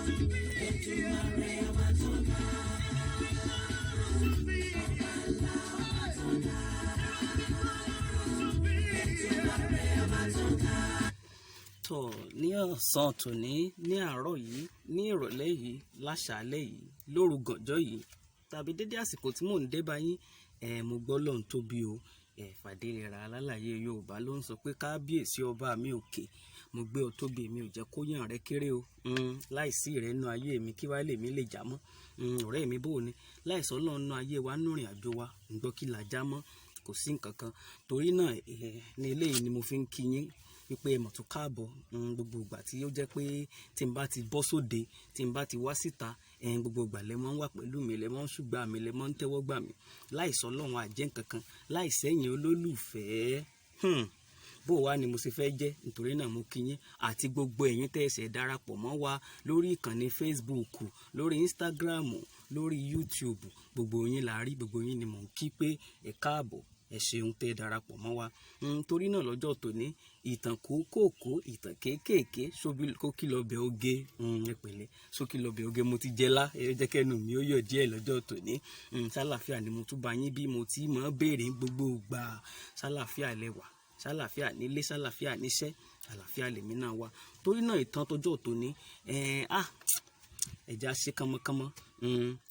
Èdùmàrè ọba tó ga. Ọba ńlá, ọba tó ga. Èdùmàrè ọba tó ga. Tọ̀ ní ọ̀sán tòní, ní àárọ̀ yìí, ní ìrọ̀lẹ́ yìí, láṣàálẹ́ yìí, lóru gànjọ́ yìí, tàbí dédé àsìkò tí mò ń dé bá yín, ẹ̀ mo gbọ́ lọ́n tóbi o. Ẹ̀ Fàdérera alálàyé Yorùbá ló ń sọ pé kábíyèsí ọba mi òkè, mo gbé ọ tóbi, mi ò jẹ́ kó yàn rẹ kéré o. Láìsí rẹ nínú ayé mi, kí wá lèmi lè já mọ́? Ọ̀rẹ́ mi, bó o ní láìsọ Ọlọ́run nínú ayé wa, nínú ìrìn àjò wa, ń gbọ́ kí là já mọ́? Kò sí nǹkan kan. Torí náà, ní eléyìí ni mo fi ń kí yín wípé ẹ mọ̀ tún káàbọ̀. Gbogbo ìgbà tí ó jẹ́ pé tí n bá ti bọ́ sóde, tí n bá ti wá síta, gbogbo ìgbà lẹ máa ń wà pẹ̀lú mi, lẹ máa ń ṣùgbà mi, lẹ máa ń tẹ́wọ́ gbà mí. Láìsọ Ọlọ́run, àjẹ́ nǹkan kan, láìsẹ́yìn olólùfẹ́. Bó wá ni mo ṣe fẹ́ jẹ́? Nítorí náà mo kí yín àti gbogbo ẹ̀yin tẹ́ ẹ ṣẹ̀ darapọ̀ mọ́ wa lórí ìkànnì Facebook, lórí Instagram, lórí YouTube. Gbogbo yín la rí, gbogbo yín ni mò ń kí pé ẹ káàbọ̀, ẹ ṣeun tẹ́ ẹ darapọ̀ mọ́ wa. Torí náà lọ́jọ́ tòní, ìtàn kókòkó, ìtàn kéékèèké, ṣóbí kókí lọ́bẹ̀ oge, ẹ pẹ̀lẹ́, ṣókí lọ́bẹ̀ oge mo ti jẹ lá, ẹ jẹ́ kẹ́nu mi ó yọ̀ díẹ̀ lọ́jọ́ tòní. Ṣàlàáfíà ni mo tún bá yín bí mo ti mọ̀ béèrè gbogbo ìgbà. Ṣàlàáfíà lẹ wà, ṣàlàáfíà nílé, ṣàlàáfíà níṣẹ́, àlàáfíà lèmi náà wà. Torí náà ìtàn tọjọ́ tòní, ẹ̀já ṣe kánmọ́kánmọ́.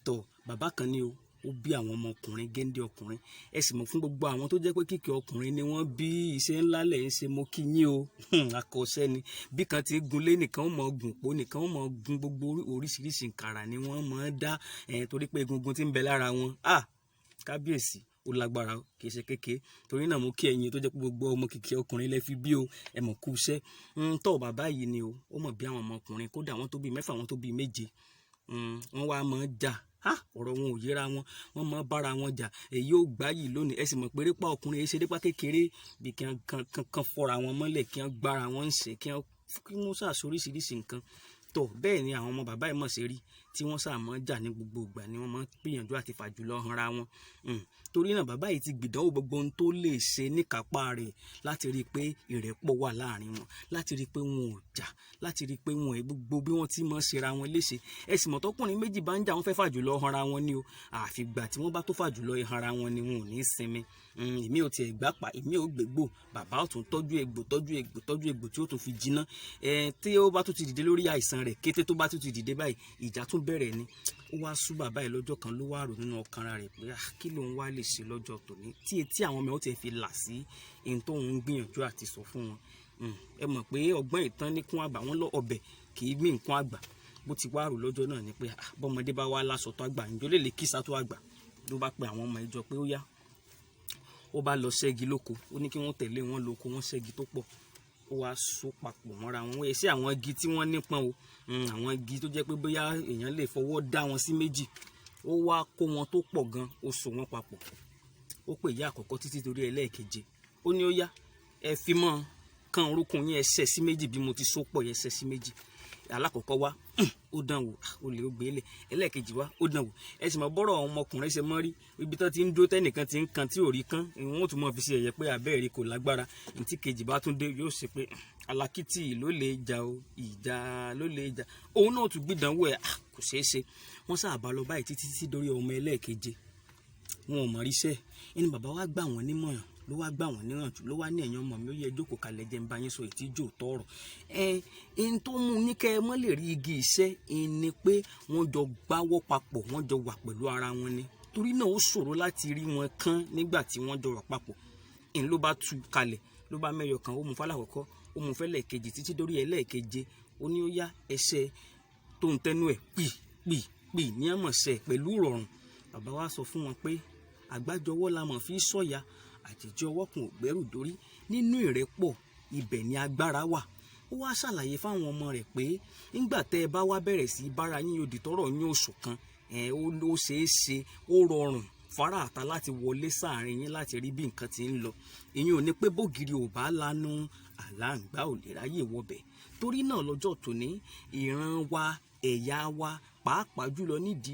Tọ̀ bàbá kan ni o, ó bí àwọn ọmọkùnrin, géńdé ọkùnrin. Ẹ sì mọ̀ fún gbogbo àwọn tó jẹ́ pé kíkẹ́ ọkùnrin ni wọ́n bí, iṣẹ́ ńlá lẹ̀ ń ṣe, mo kí yín o. Akọ̀ṣẹ́ ni bí kan ti gun lé nìkan ó mọ̀ gùn pó nìkan ó mọ̀ gun, gbogbo oríṣiríṣi nkàrà ni wọ́n mọ̀ ọ́n dá, torí pé egungun ti ń bẹ lára wọn, kábíyèsí, ó lágbára, kì í ṣe kékeré. Torí náà mo kí ẹ̀yin tó jẹ́ pé gbogbo ọmọ kìkì ọkùnrin lẹ fi bí o, ẹ mọ̀ kú iṣẹ́. Tọ́ bàbá yìí ni o, ó mọ̀ bí àwọn ọmọkùnrin, kódà wọ́n tó bí 6, wọ́n tó bí 7. Wọ́n wá mọ̀ jà, ọ̀rọ̀ wọn ò yéra wọn, wọ́n mọ̀ bára wọn jà. Èyí ò gbá yìí lónìí. Ẹ sì mọ̀ pé erépa ọkùnrin yìí ṣe erépa kékeré, bí kí wọ́n kan fọ́ra wọn mọ́lẹ̀, kí wọ́n gbára wọn ń ṣe, kí wọ́n ṣàṣọ oríṣiríṣi nǹkan. Tọ̀ bẹ́ẹ̀ ni àwọn ọmọ bàbá yìí mọ̀ ṣe rí tí wọ́n ṣáà mọ́ jà ní gbogbo ìgbà ni wọ́n mọ́ gbìyànjú àti fàjùlọ hanra wọn. Torí náà bàbá yìí ti gbìdánwò gbogbo ohun tó lè ṣe níkápá rẹ̀ láti rí i pé ìrẹ́pọ̀ wà láàrin wọn, láti rí i pé wọn ò jà, láti rí i pé wọn ò gbogbo bí wọ́n ti mọ̀ ṣera wọn léṣe. Ẹ sì mọ̀ tọkùnrin méjì bá ń jà, wọ́n fẹ́ fàjùlọ hanra wọn ni o. Àfìgbà tí wọ́n bá tó fàjùlọ hanra wọn ni wọn ò ní sinmi. Èmi ò tiẹ̀ gbá pa, èmi ò gbégbò, bàbá ò tún tọ́jú egbò, tọ́jú egbò, tọ́jú egbò tí ó tún fi jiná. Tí ó bá tún ti dìde lórí àìsàn rẹ̀, kété tó bá tún ti dìde báyìí, ìjà tún bẹ̀rẹ̀ ni. Ó wá sú bàbá yìí lọ́jọ́ kan, ló wá rò nínú ọkàn rẹ̀ pé kí lòun wá lè ṣe lọ́jọ́ tòní tí etí àwọn ọmọ ẹ̀ ó ti fi là sí ohun tóun ń gbìyànjú àti sọ fún wọn. Ẹ mọ̀ pé ọgbọ́n ìtàn ní kún àgbà, wọn lọ ọbẹ̀ kì í gbìn kún àgbà. Bó ti wá rò lọ́jọ́ náà ni pé bọ́mọdé bá wá láṣọ tó àgbà, ǹjọ́ lè lè kísà tó àgbà. Ló bá pe àwọn ọmọ ìjọ pé ó yá, ó bá lọ ṣẹ́gi lóko, ó ní kí wọ́n tẹ̀lé wọn lóko, wọ́n ṣẹ́gi tó pọ̀, ó wá so papọ̀ mọ́ra wọn. Wọ́n ṣe àwọn igi tí wọ́n nípọn o, àwọn igi tó jẹ́ pé bóyá èèyàn lè fọwọ́ dá wọn sí méjì. Ó wá kó wọn tó pọ̀ gan, ó so wọn papọ̀. Ó pè ìyá àkọ́kọ́ títí torí ẹlẹ́ẹ̀keje. Ó ní ó yá, ẹ fi mọ́ kan orúnkún yín, ẹ ṣẹ́ sí méjì bí mo ti so pọ̀ yẹn, ṣẹ́ sí méjì. Alákọ̀ọ́kọ́ wá, ó dán wò, ó lè ó gbé lẹ̀. Ẹlẹ́ẹ̀kejì wá, ó dán wò. Ẹ sì mọ̀ bọ́rọ̀ ọmọkùnrin ṣe mọ́ rí, ibi tó ti ń dúró tẹ́nìkan ti ń kan tí ò rí kán, wọ́n ó tún mọ̀ fi ṣe ẹ̀yẹ pé abẹ́ẹ̀rí kò lágbára. Ntí kejì bá tún dé, yóò ṣe pé alákìtì ló lè jà o, ìjà ló lè jà. Òun náà tún gbìdánwò ẹ̀, kò ṣeé ṣe. Wọ́n sábà lọ báyìí títí títí dórí ọmọ ẹlẹ́ẹ̀keje. Wọn ò mọ̀ ríṣẹ́. Ẹni bàbá wa gbà wọ́n nímọ̀ràn, ló wá gbà wọ́n níyànjú, ló wá ní ẹ̀yin ọmọ mi, ó yẹ jókòó kalẹ̀ jẹ́ ń bá yín sọ ìtìjú tọrọ. Ẹn tó mú yín kẹ́ ẹ mọ́ lè rí igi iṣẹ́, ẹn ni pé wọ́n jọ gbáwọ́ papọ̀, wọ́n jọ wà pẹ̀lú ara wọn ni. Torí náà ó ṣòro láti rí wọn kán nígbà tí wọ́n jọ wà papọ̀. Ẹn ló bá tú kalẹ̀, ló bá mẹ́yọ kan, ó mú fálàkọ́kọ́, ó mú fẹ́lẹ̀ kejì títí dórí ẹlẹ́ẹ̀keje. Ó ní ó yá, ẹsẹ̀ tó ń tẹnu ẹ̀ pì pì pì ní àmọ̀ṣẹ́ pẹ̀lú ìrọ̀rùn. Bàbá wa sọ fún wọn pé àgbájọwọ́ la mọ̀ fi sọ̀yà, àjèjì ọwọ́ kan ò gbẹ́rù dórí. Nínú ìrẹ́pọ̀ ibẹ̀ ni agbára wà. Ó wá ṣàlàyé fáwọn ọmọ rẹ̀ pé nígbà tẹ́ ẹ bá wá bẹ̀rẹ̀ sí bára yín yòdì tọ́rọ̀ yín ò ṣọ̀kan, ó ṣeé ṣe, ó rọrùn fáráàta láti wọlé sáàrin yín láti rí bí nǹkan ti ń lọ. Ìyẹn ò ní pé bógiri ò bá lanu, àlàǹgbá ò lè ráyè wọbẹ̀. Torí náà lọ́jọ́ tòní, ìran wa, ẹ̀yà wa, Pàápàá jùlọ nídìí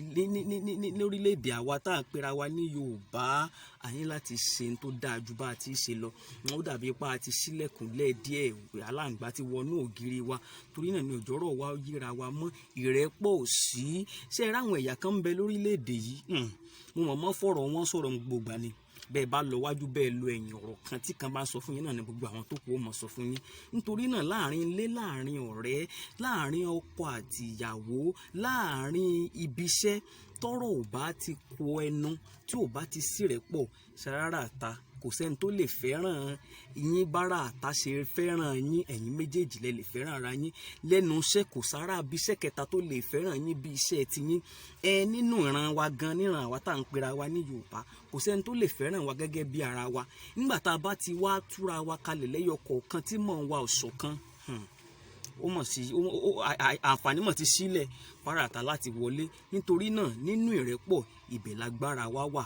ní lórílẹ̀‐èdè àwa tá à ń pera wa ní Yorùbá, a ní láti ṣe tó dáa ju bá a ti ṣe lọ. Ó dàbí ipá àti sílẹ̀kùnlẹ̀ díẹ̀, aláǹgbá ti wọnú ògiri wa. Torí náà ni òjọ́rọ̀ wa yíra wa mọ́, ìrẹ́pọ̀ ò sí. Ṣé ẹ ráwọn ẹ̀yà kan ń bẹ lórílẹ̀‐èdè yìí? Mo mọ̀ mọ́ fọ̀rọ̀ wọn sọ̀rọ̀ gbogbo ni. Bẹ́ẹ̀ bá lọ wájú, bẹ́ẹ̀ lọ ẹ̀yìn, ọ̀rọ̀ kan tí kan bá sọ fún yín náà ni gbogbo àwọn tó kù ó mọ̀ sọ fún yín. Nítorí náà, láàrin ilé, láàrin ọ̀rẹ́, láàrin ọkọ àti ìyàwó, láàrin ibiṣẹ́, tọ́rọ̀ ò bá ti kó ẹnu, tí ò bá ti sí rẹ́pọ̀, ṣàràrà ta, kò sẹ́ni tó lè fẹ́ràn yín bára àta ṣe fẹ́ràn yín. Ẹ̀yin méjèèjì lẹ lè fẹ́ràn ara yín. Lẹ́nu iṣẹ́, kò sára bí iṣẹ́ kẹta tó lè fẹ́ràn yín bí iṣẹ́ ti yín. Ẹ nínú ìran wa gan, níran àwa tá à ń pera wa ní Yorùbá, kò sẹ́ni tó lè fẹ́ràn wa gẹ́gẹ́ bí ara wa. Nígbà tá a bá ti wá túra wa kalẹ̀ lẹ́yọ kọ̀ọ̀kan tí mọ̀ wa ò ṣọ̀kan, ó mọ̀ sí àǹfààní mọ̀ ti sílẹ̀ fárata láti wọlé. Nítorí náà, nínú ìrẹ́pọ̀, ibẹ̀ lágbára wa wà.